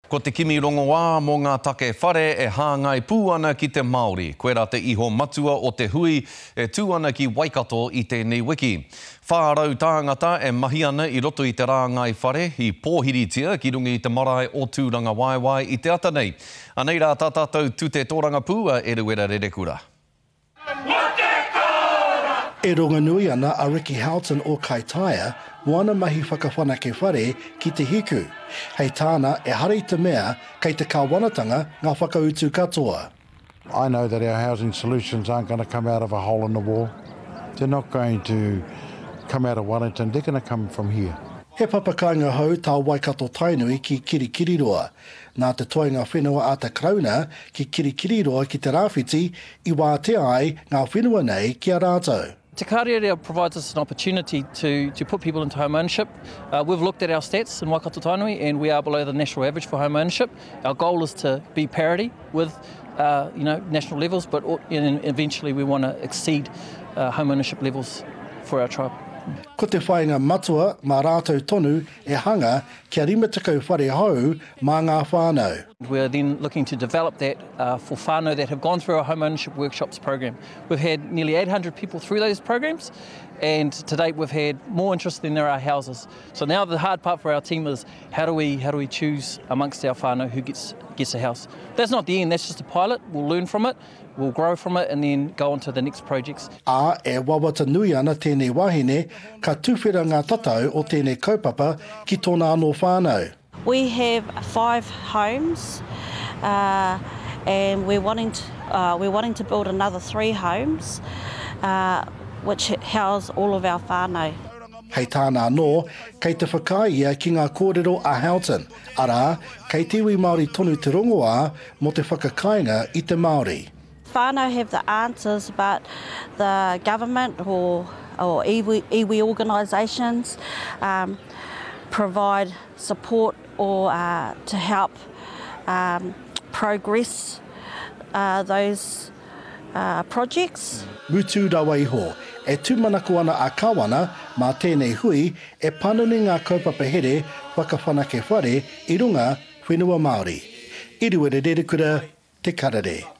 Ko te kimi rongoā mō ngā take whare e hāngai pū ana ki te Māori, koirā te iho matua o te hui e tū ana ki Waikato i tēnei wiki. 400 tāngata e mahi ana i roto i te rāngai whare i pōhiritia ki runga i te marae o Tūrangawaewae i te ata nei. Anei rā tā tātou tute tōrangapū a Eruera Rerekura. E rongonui ana a Ricky Houghton o Kaitaia mō ana mahi whakawhanake whare ki Te Hiku. Hei tāna, ehara i te mea kei te kāwanatanga ngā whakautu katoa. I know that our housing solutions aren't going to come out of a hole in the wall. They're not going to come out of Wellington, they're going to come from here. He papakāinga hou tā Waikato-Tainui ki Kirikiriroa. Nā te toenga whenua a te Karauna ki Kirikiriroa ki te rāwhiti i wātea ai ngā whenua nei ki a rātou. Te Kārearea provides us an opportunity to, to put people into home ownership. Uh, we've looked at our stats in Waikato Tainui and we are below the national average for home ownership. Our goal is to be parity with uh, you know, national levels, but eventually we want to exceed uh, home ownership levels for our tribe. Ko te whāinga matua mā rātou tonu e hanga kia 50 whare hou mā ngā whānau. We are then looking to develop that uh, for whānau that have gone through our home ownership workshops program. We've had nearly 800 people through those programs and to date we've had more interest than there are houses. So now the hard part for our team is how do we, how do we choose amongst our whānau who gets, gets a house. That's not the end, that's just a pilot. We'll learn from it, we'll grow from it and then go on to the next projects. Ā, e wawata nui ana tēnei wahine, ka tuwhera ngā tatau o tēnei kaupapa ki tōna anō whānau. We have five homes uh, and we're wanting to, uh, we're wanting to build another three homes uh, which house all of our whānau. Hei tāna anō, kei te whakaae ia ki ngā kōrero a Houghton, arā, kei te iwi Māori tonu te rongoā mō te whakakainga i te Māori. Whānau have the answers but the government or, or iwi, iwi organisations um, provide support or uh, to help um, progress uh, those uh, projects. Mutu rawa iho, e tūmanako ana a Kawana mā tēnei hui e panoni ngā kaupapa here whakawhanake whare i runga whenua Māori. Eruera Rerekura, Te Karere.